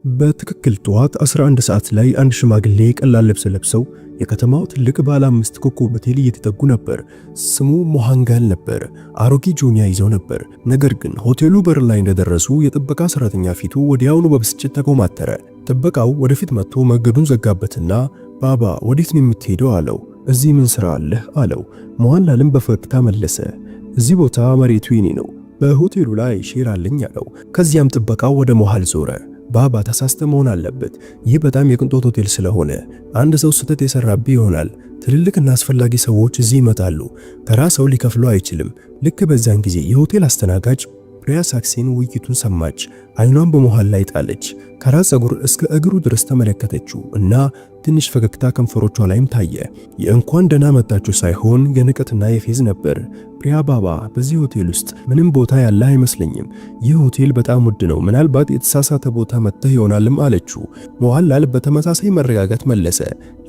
በትክክል ጠዋት 11 ሰዓት ላይ አንድ ሽማግሌ ቀላል ልብስ ለብሰው የከተማው ትልቅ ባለ አምስት ኮከብ ሆቴል እየተጠጉ ነበር። ስሙ ሞሃንጋል ነበር። አሮጌ ጆንያ ይዘው ነበር። ነገር ግን ሆቴሉ በር ላይ እንደደረሱ የጥበቃ ሰራተኛ ፊቱ ወዲያውኑ በብስጭት ተኮማተረ። ጥበቃው ወደፊት መጥቶ መንገዱን ዘጋበትና ባባ፣ ወዴት ነው የምትሄደው? አለው። እዚህ ምን ስራ አለህ? አለው። ሞሃንላልም በፈገግታ መለሰ፣ እዚህ ቦታ መሬቱ የኔ ነው፣ በሆቴሉ ላይ share አለኝ አለው። ከዚያም ጥበቃው ወደ ሞሃል ዞረ። ባባ፣ ተሳስተህ መሆን አለበት። ይህ በጣም የቅንጦት ሆቴል ስለሆነ አንድ ሰው ስህተት የሰራብህ ይሆናል። ትልልቅና አስፈላጊ ሰዎች እዚህ ይመጣሉ። ተራ ሰው ሊከፍሉ አይችልም። ልክ በዛን ጊዜ የሆቴል አስተናጋጅ ፕሪያ ሳክሴን ውይይቱን ሰማች። አይኗን በሞሃል ላይ ጣለች። ከራስ ፀጉር እስከ እግሩ ድረስ ተመለከተችው እና ትንሽ ፈገግታ ከንፈሮቿ ላይም ታየ። የእንኳን ደህና መጣችሁ ሳይሆን የንቀትና የፌዝ ነበር። ፕሪያ፣ ባባ፣ በዚህ ሆቴል ውስጥ ምንም ቦታ ያለ አይመስለኝም። ይህ ሆቴል በጣም ውድ ነው። ምናልባት የተሳሳተ ቦታ መጥተህ ይሆናልም አለችው። ሞሃንላል በተመሳሳይ መረጋጋት መለሰ።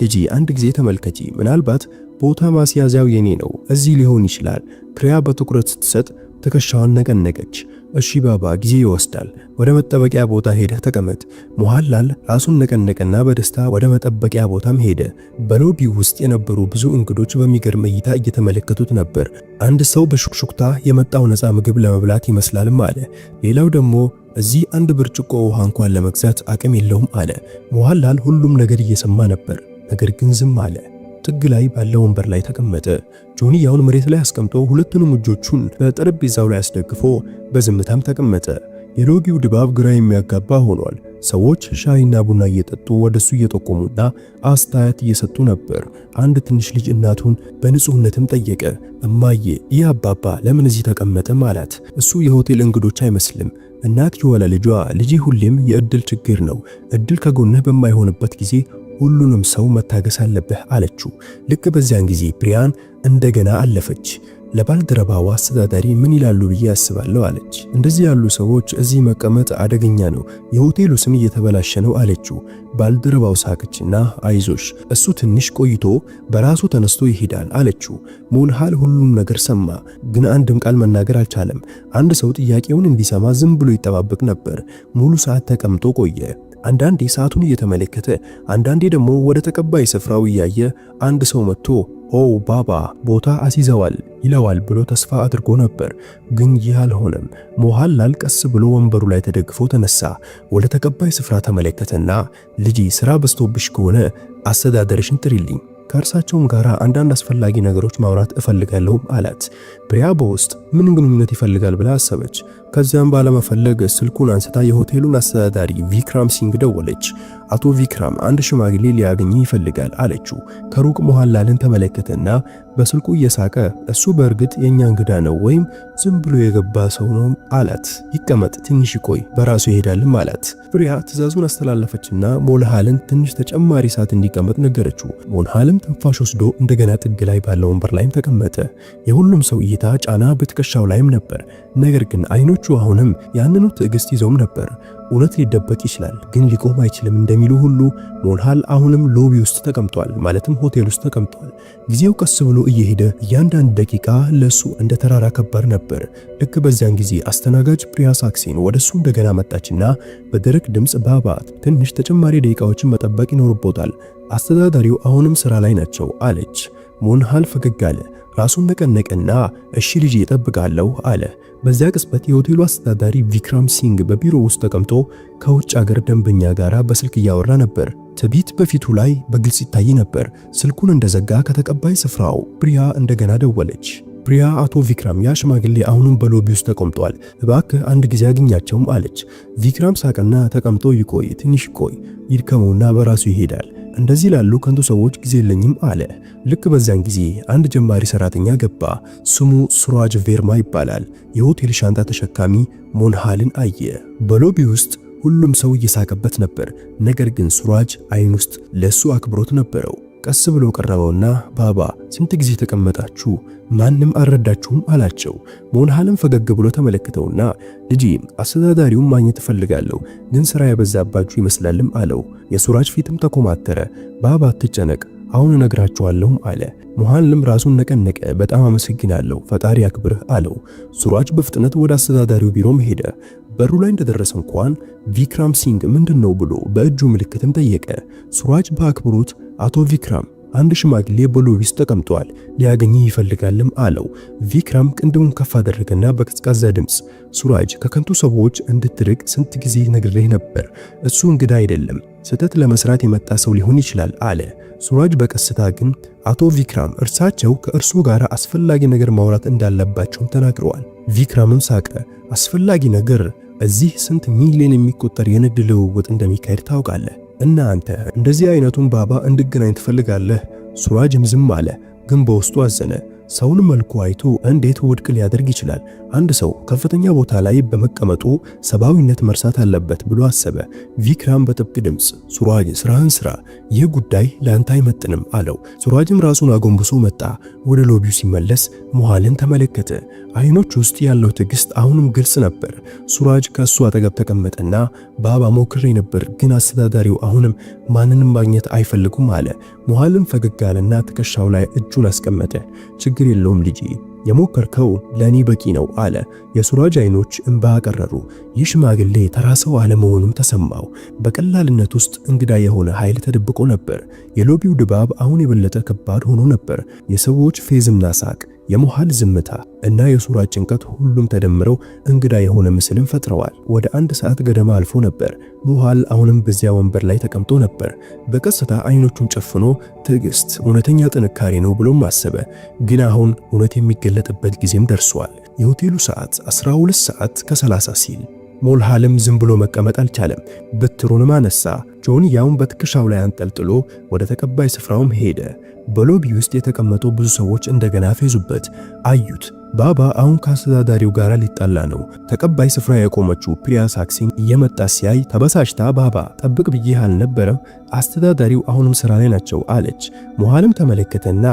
ልጄ፣ አንድ ጊዜ ተመልከቺ። ምናልባት ቦታ ማስያዣው የኔ ነው። እዚህ ሊሆን ይችላል። ፕሪያ በትኩረት ስትሰጥ ትከሻዋን ነቀነቀች። እሺ ባባ፣ ጊዜ ይወስዳል። ወደ መጠበቂያ ቦታ ሄደህ ተቀመጥ። ሞሃንላል ራሱን ነቀነቀና በደስታ ወደ መጠበቂያ ቦታም ሄደ። በ lobby ውስጥ የነበሩ ብዙ እንግዶች በሚገርም እይታ እየተመለከቱት ነበር። አንድ ሰው በሹክሹክታ የመጣው ነፃ ምግብ ለመብላት ይመስላልም አለ። ሌላው ደግሞ እዚህ አንድ ብርጭቆ ውሃ እንኳን ለመግዛት አቅም የለውም አለ። ሞሃንላል ሁሉም ነገር እየሰማ ነበር፣ ነገር ግን ዝም አለ። ጥግ ላይ ባለው ወንበር ላይ ተቀመጠ። ጆንያውን መሬት ላይ አስቀምጦ ሁለቱንም እጆቹን በጠረጴዛው ላይ አስደግፎ በዝምታም ተቀመጠ። የ lobby ው ድባብ ግራ የሚያጋባ ሆኗል። ሰዎች ሻይና ቡና እየጠጡ ወደሱ እየጠቆሙና አስተያየት እየሰጡ ነበር። አንድ ትንሽ ልጅ እናቱን በንጹህነትም ጠየቀ። እማዬ፣ ይህ አባባ ለምን እዚህ ተቀመጠም? አላት። እሱ የሆቴል እንግዶች አይመስልም። እናት የወለ ልጇ፣ ልጄ፣ ሁሌም የእድል ችግር ነው። እድል ከጎንህ በማይሆንበት ጊዜ ሁሉንም ሰው መታገስ አለብህ አለችው። ልክ በዚያን ጊዜ ፕሪያን እንደገና አለፈች። ለባልደረባዋ አስተዳዳሪ ምን ይላሉ ብዬ አስባለሁ አለች። እንደዚህ ያሉ ሰዎች እዚህ መቀመጥ አደገኛ ነው፣ የሆቴሉ ስም እየተበላሸ ነው አለችው። ባልደረባው ሳቀችና አይዞሽ፣ እሱ ትንሽ ቆይቶ በራሱ ተነስቶ ይሄዳል አለችው። ሞንሃል ሁሉም ነገር ሰማ፣ ግን አንድም ቃል መናገር አልቻለም። አንድ ሰው ጥያቄውን እንዲሰማ ዝም ብሎ ይጠባበቅ ነበር። ሙሉ ሰዓት ተቀምጦ ቆየ። አንዳንዴ ሰዓቱን እየተመለከተ፣ አንዳንዴ ደግሞ ወደ ተቀባይ ስፍራው እያየ አንድ ሰው መጥቶ ኦ ባባ፣ ቦታ አስይዘዋል ይለዋል ብሎ ተስፋ አድርጎ ነበር። ግን ይህ አልሆነም። ሞሃንላል ቀስ ብሎ ወንበሩ ላይ ተደግፎ ተነሳ። ወደ ተቀባይ ስፍራ ተመለከተና ልጄ፣ ስራ በዝቶብሽ ከሆነ አስተዳደርሽን ጥሪልኝ፣ ከእርሳቸውም ጋር አንዳንድ አስፈላጊ ነገሮች ማውራት እፈልጋለሁ አላት። ፕሪያ በውስጥ ምን ግንኙነት ይፈልጋል ብላ አሰበች። ከዚያም ባለመፈለግ ስልኩን አንስታ የሆቴሉን አስተዳዳሪ ቪክራም ሲንግ ደወለች። አቶ ቪክራም፣ አንድ ሽማግሌ ሊያገኝህ ይፈልጋል አለችው። ከሩቅ ሞሃንላልን ተመለከተና በስልኩ እየሳቀ እሱ በእርግጥ የኛ እንግዳ ነው ወይም ዝም ብሎ የገባ ሰው ነው አላት። ይቀመጥ፣ ትንሽ ይቆይ፣ በራሱ ይሄዳልም አላት። ፕሪያ ትዕዛዙን አስተላለፈችና ሞልሃልን ትንሽ ተጨማሪ ሰዓት እንዲቀመጥ ነገረችው። ሞንሃልም ትንፋሽ ወስዶ እንደገና ጥግ ላይ ባለው ወንበር ላይም ተቀመጠ። የሁሉም ሰው እይታ ጫና በትከሻው ላይም ነበር። ነገር ግን አይኖቹ አሁንም ያንኑ ትዕግስት ይዘውም ነበር። እውነት ሊደበቅ ይችላል፣ ግን ሊቆም አይችልም እንደሚሉ ሁሉ ሞንሃል አሁንም lobby ውስጥ ተቀምጧል፣ ማለትም ሆቴል ውስጥ ተቀምጧል። ጊዜው ቀስ ብሎ እየሄደ እያንዳንድ ደቂቃ ለሱ እንደ ተራራ ከባድ ነበር። ልክ በዚያን ጊዜ አስተናጋጅ ፕሪያ ሳክሴን ወደሱ እንደገና መጣችና በደረቅ ድምፅ ባባ፣ ትንሽ ተጨማሪ ደቂቃዎችን መጠበቅ ይኖርቦታል፣ አስተዳዳሪው አሁንም ስራ ላይ ናቸው አለች። ሞንሃል ፈገግ አለ። ራሱን ነቀነቀና እሺ ልጄ፣ እጠብቃለሁ አለ። በዚያ ቅጽበት የሆቴሉ አስተዳዳሪ ቪክራም ሲንግ በቢሮ ውስጥ ተቀምጦ ከውጭ አገር ደንበኛ ጋር በስልክ እያወራ ነበር። ትዕቢት በፊቱ ላይ በግልጽ ይታይ ነበር። ስልኩን እንደዘጋ ከተቀባይ ስፍራው ፕሪያ እንደገና ደወለች። ፕሪያ፣ አቶ ቪክራም፣ ያ ሽማግሌ አሁንም በ lobby ውስጥ ተቀምጧል፣ እባክህ አንድ ጊዜ አግኛቸውም አለች። ቪክራም ሳቀና ተቀምጦ ይቆይ፣ ትንሽ ይቆይ፣ ይድከመውና በራሱ ይሄዳል። እንደዚህ ላሉ ከንቱ ሰዎች ጊዜ የለኝም አለ። ልክ በዚያን ጊዜ አንድ ጀማሪ ሰራተኛ ገባ። ስሙ ሱራጅ ቬርማ ይባላል። የሆቴል ሻንጣ ተሸካሚ ሞንሃልን አየ። በ lobby ውስጥ ሁሉም ሰው እየሳቀበት ነበር። ነገር ግን ሱራጅ አይን ውስጥ ለሱ አክብሮት ነበረው። ቀስ ብሎ ቀረበውና ባባ፣ ስንት ጊዜ ተቀመጣችሁ? ማንም አልረዳችሁም አላቸው። ሞንሃልም ፈገግ ብሎ ተመለከተውና ልጄ፣ አስተዳዳሪውን ማግኘት እፈልጋለሁ፣ ግን ስራ የበዛባችሁ ይመስላልም አለው። የሱራጅ ፊትም ተኮማተረ። ባባ፣ አትጨነቅ፣ አሁን እነግራችኋለሁም አለ። ሞሃንልም ራሱን ነቀነቀ። በጣም አመሰግናለሁ፣ ፈጣሪ ያክብርህ አለው። ሱራጅ በፍጥነት ወደ አስተዳዳሪው ቢሮም ሄደ። በሩ ላይ እንደደረሰ እንኳን ቪክራም ሲንግ ምንድን ነው ብሎ በእጁ ምልክትም ጠየቀ። ሱራጅ በአክብሮት አቶ ቪክራም፣ አንድ ሽማግሌ በ lobby ውስጥ ተቀምጧል፣ ሊያገኝህ ይፈልጋልም አለው። ቪክራም ቅንድቡን ከፍ አደረገና በቀዝቃዛ ድምፅ ሱራጅ፣ ከከንቱ ሰዎች እንድትርቅ ስንት ጊዜ ነግሬህ ነበር። እሱ እንግዳ አይደለም፣ ስህተት ለመስራት የመጣ ሰው ሊሆን ይችላል አለ። ሱራጅ በቀስታ ግን አቶ ቪክራም፣ እርሳቸው ከእርሱ ጋር አስፈላጊ ነገር ማውራት እንዳለባቸውም ተናግረዋል። ቪክራምም ሳቀ። አስፈላጊ ነገር? እዚህ ስንት ሚሊዮን የሚቆጠር የንግድ ልውውጥ እንደሚካሄድ ታውቃለህ? እና አንተ እንደዚህ አይነቱን ባባ እንድገናኝ ትፈልጋለህ? ሱራጅም ዝም አለ፣ ግን በውስጡ አዘነ። ሰውን መልኩ አይቶ እንዴት ውድቅ ሊያደርግ ይችላል? አንድ ሰው ከፍተኛ ቦታ ላይ በመቀመጡ ሰብአዊነት መርሳት አለበት ብሎ አሰበ። ቪክራም በጥብቅ ድምፅ ሱራጅ፣ ስራህን ስራ፣ ይህ ጉዳይ ለአንተ አይመጥንም አለው። ሱራጅም ራሱን አጎንብሶ መጣ። ወደ lobby ው ሲመለስ ሞሃልን ተመለከተ። አይኖች ውስጥ ያለው ትዕግስት አሁንም ግልጽ ነበር። ሱራጅ ከእሱ አጠገብ ተቀመጠና ባባ፣ ሞክሬ ነበር፣ ግን አስተዳዳሪው አሁንም ማንንም ማግኘት አይፈልጉም አለ። ሞሃልም ፈገግ አለና ትከሻው ላይ እጁን አስቀመጠ። ችግር የለውም ልጄ፣ የሞከርከው ለእኔ በቂ ነው አለ። የሱራጅ አይኖች እንባ አቀረሩ። ይህ ሽማግሌ ተራ ሰው አለመሆኑም ተሰማው። በቀላልነት ውስጥ እንግዳ የሆነ ኃይል ተደብቆ ነበር። የ lobby ው ድባብ አሁን የበለጠ ከባድ ሆኖ ነበር። የሰዎች ፌዝና ሳቅ፣ የሞሃል ዝምታ እና የሱራጅ ጭንቀት ሁሉም ተደምረው እንግዳ የሆነ ምስልን ፈጥረዋል። ወደ 1 ሰዓት ገደማ አልፎ ነበር። ሞሃል አሁንም በዚያ ወንበር ላይ ተቀምጦ ነበር። በቀስታ አይኖቹን ጨፍኖ ትዕግስት እውነተኛ ጥንካሬ ነው ብሎም አሰበ። ግን አሁን እውነት የሚገለጥበት ጊዜም ደርሷል። የሆቴሉ ሰዓት 12 ሰዓት ከ30 ሲል ሞልሃልም ዝም ብሎ መቀመጥ አልቻለም። በትሩንም አነሳ። ጆንያውን በትከሻው ላይ አንጠልጥሎ ወደ ተቀባይ ስፍራውም ሄደ። በ lobby ውስጥ የተቀመጡ ብዙ ሰዎች እንደገና ፌዙበት። አዩት። ባባ አሁን ከአስተዳዳሪው ጋር ሊጣላ ነው። ተቀባይ ስፍራ የቆመችው ፕሪያ ሳክሲን እየመጣ ሲያይ ተበሳጭታ ባባ፣ ጠብቅ ብዬህ አልነበረም? አስተዳዳሪው አሁንም ስራ ላይ ናቸው አለች። ሞሃልም ተመለከተና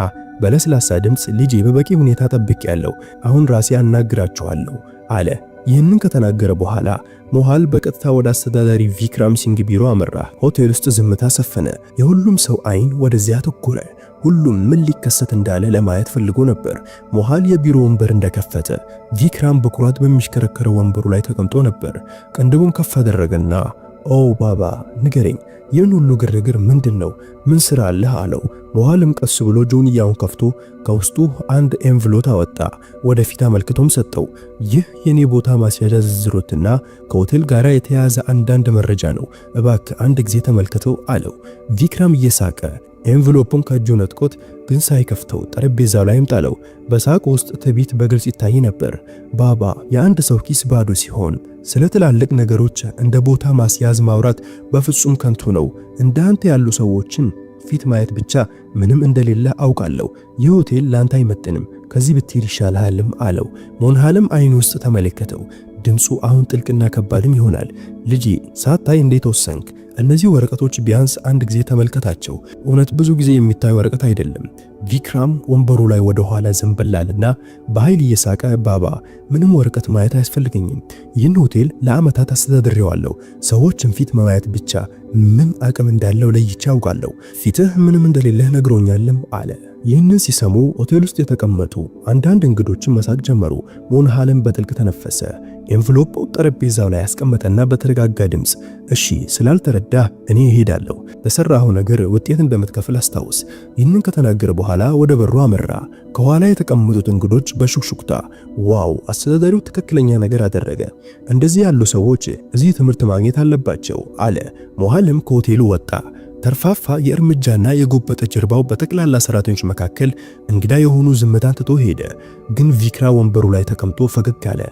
በለስላሳ ድምፅ ልጄ፣ በበቂ ሁኔታ ጠብቄያለሁ፣ አሁን ራሴ አናግራቸዋለሁ አለ። ይህንን ከተናገረ በኋላ ሞሃል በቀጥታ ወደ አስተዳዳሪ ቪክራም ሲንግ ቢሮ አመራ። ሆቴል ውስጥ ዝምታ ሰፈነ። የሁሉም ሰው አይን ወደዚያ አተኮረ። ሁሉም ምን ሊከሰት እንዳለ ለማየት ፈልጎ ነበር። ሞሃል የቢሮ ወንበር እንደከፈተ ቪክራም በኩራት በሚሽከረከረው ወንበሩ ላይ ተቀምጦ ነበር። ቅንድቡን ከፍ አደረገና ኦ ባባ፣ ንገረኝ፣ ይህን ሁሉ ግርግር ምንድን ነው? ምን ስራ አለህ? አለው። ሞሃልም ቀስ ብሎ ጆንያውን ከፍቶ ከውስጡ አንድ envelope አወጣ። ወደፊት አመልክቶም ሰጠው። ይህ የኔ ቦታ ማስያዣ ዝርዝሮትና ከሆቴል ጋር የተያያዘ አንዳንድ መረጃ ነው። እባክህ አንድ ጊዜ ተመልከተው አለው። ቪክራም እየሳቀ envelope ኡን ከእጁ ነጥቆት ግን ሳይከፍተው ጠረጴዛው ላይም ጣለው። በሳቅ ውስጥ ትዕቢት በግልጽ ይታይ ነበር። ባባ፣ የአንድ ሰው ኪስ ባዶ ሲሆን ስለ ትላልቅ ነገሮች እንደ ቦታ ማስያዝ ማውራት በፍጹም ከንቱ ነው። እንደ አንተ ያሉ ሰዎችን ፊት ማየት ብቻ ምንም እንደሌለ አውቃለሁ። ይህ ሆቴል ላንተ አይመጥንም፣ ከዚህ ብትሄድ ይሻልሃልም አለው። ሞንሃልም አይን ውስጥ ተመለከተው። ድምፁ አሁን ጥልቅና ከባድም ይሆናል። ልጄ፣ ሳታይ እንዴት ወሰንክ? እነዚህ ወረቀቶች ቢያንስ አንድ ጊዜ ተመልከታቸው። እውነት ብዙ ጊዜ የሚታይ ወረቀት አይደለም። ቪክራም ወንበሩ ላይ ወደ ኋላ ዘንበል አለና በኃይል እየሳቀ ባባ፣ ምንም ወረቀት ማየት አያስፈልገኝም። ይህን ሆቴል ለዓመታት አስተዳድሬዋለሁ። ሰዎችን ፊት ማየት ብቻ ምን አቅም እንዳለው ለይቼ አውቃለሁ። ፊትህ ምንም እንደሌለህ ነግሮኛልም አለ። ይህንን ሲሰሙ ሆቴል ውስጥ የተቀመጡ አንዳንድ እንግዶችን መሳቅ ጀመሩ። ሞንሃልም በጥልቅ ተነፈሰ። envelope ጠረጴዛው ላይ ያስቀመጠና በተረጋጋ ድምፅ እሺ፣ ስላልተረዳህ እኔ እሄዳለሁ። ለሰራኸው ነገር ውጤት እንደምትከፍል አስታውስ። ይህንን ከተናገረ በኋላ ወደ በሩ አመራ። ከኋላ የተቀመጡት እንግዶች በሹክሹክታ wow፣ አስተዳዳሪው ትክክለኛ ነገር አደረገ፣ እንደዚህ ያሉ ሰዎች እዚህ ትምህርት ማግኘት አለባቸው አለ። ሞሃልም ከሆቴሉ ወጣ። ተርፋፋ የእርምጃና የጎበጠ ጀርባው በጠቅላላ ሰራተኞች መካከል እንግዳ የሆኑ ዝምታን ትቶ ሄደ። ግን ቪክራ ወንበሩ ላይ ተቀምጦ ፈገግ አለ።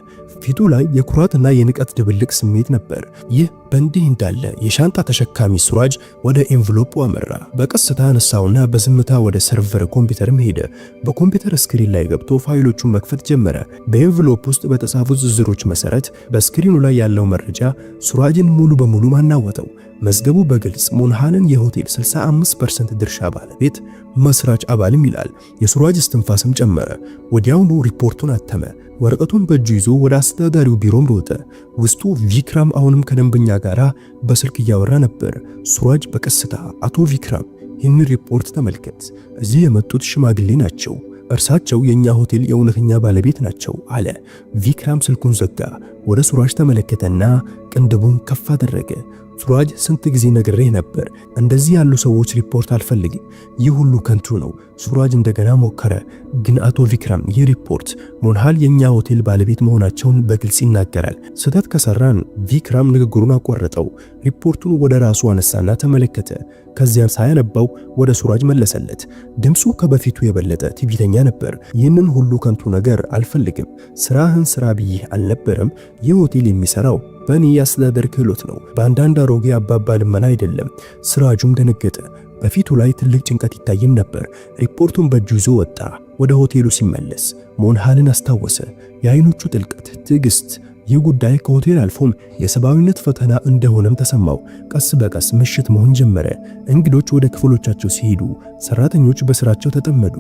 ፊቱ ላይ የኩራትና የንቀት ድብልቅ ስሜት ነበር። ይህ በእንዲህ እንዳለ የሻንጣ ተሸካሚ ሱራጅ ወደ envelope ኡ አመራ። በቀስታ አነሳውና በዝምታ ወደ server ኮምፒውተርም ሄደ። በኮምፒውተር screen ላይ ገብቶ ፋይሎቹን መክፈት ጀመረ። በ envelope ውስጥ በተጻፉት ዝርዝሮች መሰረት በ screen ኑ ላይ ያለው መረጃ ሱራጅን ሙሉ በሙሉ አናወጠው። መዝገቡ በግልጽ ሞንሃንን የሆቴል 65% ድርሻ ባለቤት፣ መስራች አባልም ይላል። የሱራጅ እስትንፋስም ጨመረ። ወዲያውኑ ሪፖርቱን አተመ። ወረቀቱን በእጁ ይዞ ወደ አስተዳዳሪው ቢሮም ሮጠ። ውስጡ ቪክራም አሁንም ከደንበኛ ጋር በስልክ እያወራ ነበር። ሱራጅ በቀስታ አቶ ቪክራም፣ ይህንን ሪፖርት ተመልከት። እዚህ የመጡት ሽማግሌ ናቸው። እርሳቸው የኛ ሆቴል የእውነተኛ ባለቤት ናቸው አለ። ቪክራም ስልኩን ዘጋ። ወደ ሱራጅ ተመለከተና ቅንድቡን ከፍ አደረገ። ሱራጅ፣ ስንት ጊዜ ነግሬህ ነበር፣ እንደዚህ ያሉ ሰዎች ሪፖርት አልፈልግም። ይህ ሁሉ ከንቱ ነው። ሱራጅ እንደገና ሞከረ። ግን አቶ ቪክራም፣ ይህ ሪፖርት ሞንሃል የኛ ሆቴል ባለቤት መሆናቸውን በግልጽ ይናገራል። ስህተት ከሰራን። ቪክራም ንግግሩን አቋረጠው። ሪፖርቱን ወደ ራሱ አነሳና ተመለከተ። ከዚያም ሳያነባው ወደ ሱራጅ መለሰለት። ድምፁ ከበፊቱ የበለጠ ትዕቢተኛ ነበር። ይህንን ሁሉ ከንቱ ነገር አልፈልግም። ስራህን ስራ ብዬህ አልነበረም? ይህ ሆቴል የሚሰራው በእኔ የአስተዳደር ክህሎት ነው፣ በአንዳንድ አሮጌ አባባ ልመና አይደለም። ስራጁም ደነገጠ። በፊቱ ላይ ትልቅ ጭንቀት ይታይም ነበር። ሪፖርቱን በእጁ ይዞ ወጣ። ወደ ሆቴሉ ሲመለስ ሞንሃልን አስታወሰ። የአይኖቹ ጥልቀት፣ ትዕግስት ይህ ጉዳይ ከሆቴል አልፎም የሰብአዊነት ፈተና እንደሆነም ተሰማው። ቀስ በቀስ ምሽት መሆን ጀመረ። እንግዶች ወደ ክፍሎቻቸው ሲሄዱ፣ ሰራተኞች በስራቸው ተጠመዱ።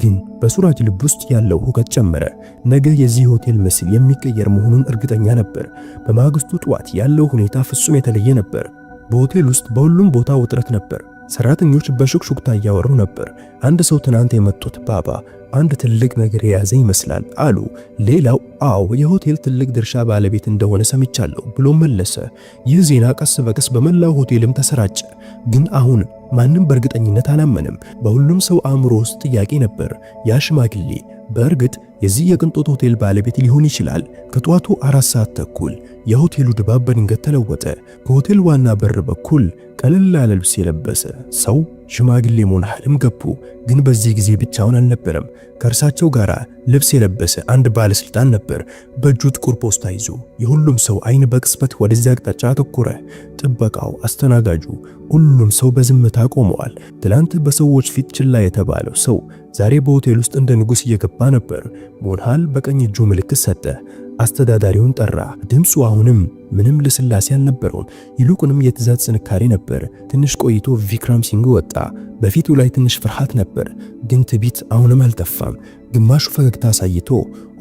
ግን በሱራጅ ልብ ውስጥ ያለው ሁከት ጨመረ። ነገ የዚህ ሆቴል ምስል የሚቀየር መሆኑን እርግጠኛ ነበር። በማግስቱ ጠዋት ያለው ሁኔታ ፍጹም የተለየ ነበር። በሆቴል ውስጥ በሁሉም ቦታ ውጥረት ነበር። ሰራተኞች በሹክሹክታ እያወሩ ነበር። አንድ ሰው ትናንት የመጡት ባባ አንድ ትልቅ ነገር የያዘ ይመስላል አሉ። ሌላው አዎ የሆቴል ትልቅ ድርሻ ባለቤት እንደሆነ ሰምቻለሁ ብሎ መለሰ። ይህ ዜና ቀስ በቀስ በመላው ሆቴልም ተሰራጨ። ግን አሁን ማንም በእርግጠኝነት አላመንም። በሁሉም ሰው አእምሮ ውስጥ ጥያቄ ነበር። ያ ሽማግሌ በእርግጥ የዚህ የቅንጦት ሆቴል ባለቤት ሊሆን ይችላል? ከጠዋቱ 4:30 የሆቴሉ ድባብ በድንገት ተለወጠ። ከሆቴል ዋና በር በኩል ቀለል ያለ ልብስ የለበሰ ሰው ሽማግሌ ሞንሃልም ገቡ። ግን በዚህ ጊዜ ብቻውን አልነበረም። ከእርሳቸው ጋር ልብስ የለበሰ አንድ ባለስልጣን ነበር፣ በእጁ ጥቁር ፖስታ ይዞ። የሁሉም ሰው አይን በቅጽበት ወደዚያ አቅጣጫ አተኮረ። ጥበቃው፣ አስተናጋጁ፣ ሁሉም ሰው በዝምታ ቆመዋል። ትላንት በሰዎች ፊት ችላ የተባለው ሰው ዛሬ በሆቴል ውስጥ እንደ ንጉሥ እየገባ ነበር። ሞንሃል በቀኝ እጁ ምልክት ሰጠ። አስተዳዳሪውን ጠራ። ድምፁ አሁንም ምንም ልስላሴ አልነበረውም፣ ይልቁንም የትዕዛዝ ጥንካሬ ነበር። ትንሽ ቆይቶ ቪክራም ሲንግ ወጣ። በፊቱ ላይ ትንሽ ፍርሃት ነበር፣ ግን ትዕቢት አሁንም አልጠፋም። ግማሹ ፈገግታ አሳይቶ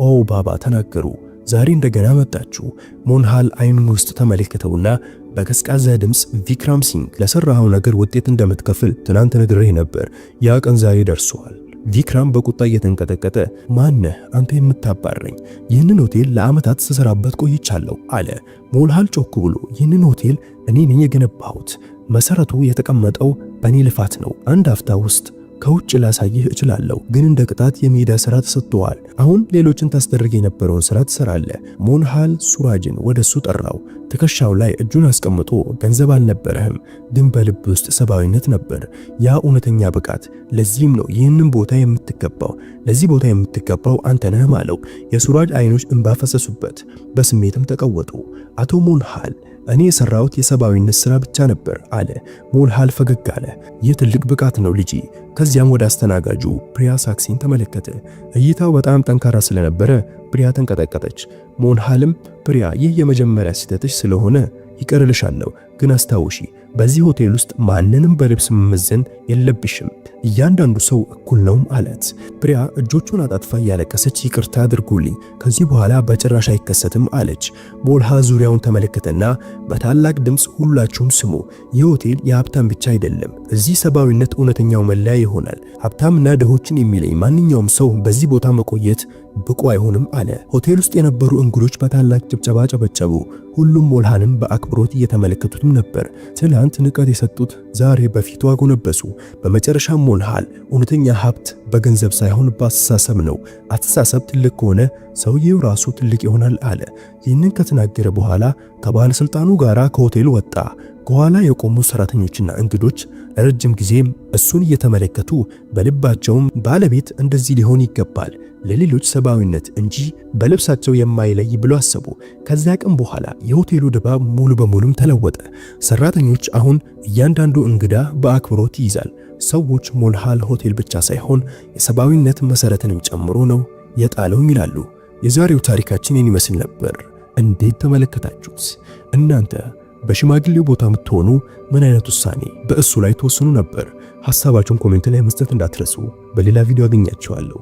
ኦ ባባ ተናገሩ፣ ዛሬ እንደገና መጣችሁ። ሞንሃል አይኑን ውስጥ ተመለከተውና በቀዝቃዛ ድምፅ ቪክራም ሲንግ፣ ለሰራኸው ነገር ውጤት እንደምትከፍል ትናንት ነግሬህ ነበር። ያ ቀን ዛሬ ደርሷል። ቪክራም በቁጣ እየተንቀጠቀጠ ማነህ አንተ የምታባረኝ? ይህንን ሆቴል ለዓመታት ስሰራበት ቆይቻለሁ አለ። ሞልሃል ጮክ ብሎ ይህንን ሆቴል እኔ ነኝ የገነባሁት። መሰረቱ የተቀመጠው በእኔ ልፋት ነው። አንድ አፍታ ውስጥ ከውጭ ላሳይህ እችላለሁ፣ ግን እንደ ቅጣት የሜዳ ስራ ተሰጥቶሃል። አሁን ሌሎችን ታስደርግ የነበረውን ስራ ትሰራለህ። ሞንሃል ሱራጅን ወደሱ ጠራው። ትከሻው ላይ እጁን አስቀምጦ ገንዘብ አልነበረህም፣ ግን በልብ ውስጥ ሰብአዊነት ነበር። ያ እውነተኛ ብቃት። ለዚህም ነው ይህንን ቦታ የምትገባው። ለዚህ ቦታ የምትገባው አንተ ነህ አለው። የሱራጅ አይኖች እንባ ፈሰሱበት፣ በስሜትም ተቀወጡ። አቶ ሞንሃል፣ እኔ የሰራሁት የሰብአዊነት ስራ ብቻ ነበር አለ። ሞንሃል ፈገግ አለ። ይህ ትልቅ ብቃት ነው ልጄ። ከዚያም ወደ አስተናጋጁ ፕሪያ ሳክሲን ተመለከተ። እይታው በጣም ጠንካራ ስለነበረ ፕሪያ ተንቀጠቀጠች። ሞንሃልም ፕሪያ፣ ይህ የመጀመሪያ ስህተትሽ ስለሆነ ይቀርልሻለሁ፣ ግን አስታውሺ በዚህ ሆቴል ውስጥ ማንንም በልብስ መመዘን የለብሽም። እያንዳንዱ ሰው እኩል ነው አላት። ፕሪያ እጆቹን አጣጥፋ እያለቀሰች ይቅርታ አድርጉልኝ፣ ከዚህ በኋላ በጭራሽ አይከሰትም አለች። ሞልሃ ዙሪያውን ተመለከተና በታላቅ ድምፅ ሁላችሁም ስሙ፣ ይህ ሆቴል የሀብታም ብቻ አይደለም። እዚህ ሰብአዊነት እውነተኛው መለያ ይሆናል። ሀብታምና ድሆችን የሚለይ ማንኛውም ሰው በዚህ ቦታ መቆየት ብቁ አይሆንም አለ። ሆቴል ውስጥ የነበሩ እንግዶች በታላቅ ጭብጨባ ጨበጨቡ። ሁሉም ሞልሃንም በአክብሮት እየተመለከቱትም ነበር። ትላንት ንቀት የሰጡት ዛሬ በፊቱ አጎነበሱ። በመጨረሻም ሞልሃል እውነተኛ ሀብት በገንዘብ ሳይሆን በአስተሳሰብ ነው። አስተሳሰብ ትልቅ ከሆነ ሰውየው ራሱ ትልቅ ይሆናል አለ። ይህንን ከተናገረ በኋላ ከባለስልጣኑ ጋር ከሆቴል ወጣ። ከኋላ የቆሙ ሰራተኞችና እንግዶች ለረጅም ጊዜም እሱን እየተመለከቱ በልባቸውም ባለቤት እንደዚህ ሊሆን ይገባል፣ ለሌሎች ሰብአዊነት እንጂ በልብሳቸው የማይለይ ብሎ አሰቡ። ከዚያ ቀን በኋላ የሆቴሉ ድባብ ሙሉ በሙሉም ተለወጠ። ሰራተኞች አሁን እያንዳንዱ እንግዳ በአክብሮት ይይዛል። ሰዎች ሞልሃል ሆቴል ብቻ ሳይሆን የሰብአዊነት መሰረትንም ጨምሮ ነው የጣለውም ይላሉ። የዛሬው ታሪካችን ይህን ይመስል ነበር። እንዴት ተመለከታችሁት? እናንተ በሽማግሌው ቦታ የምትሆኑ ምን አይነት ውሳኔ በእሱ ላይ ተወስኑ ነበር? ሐሳባችሁን comment ላይ መስጠት እንዳትረሱ። በሌላ ቪዲዮ አገኛችኋለሁ።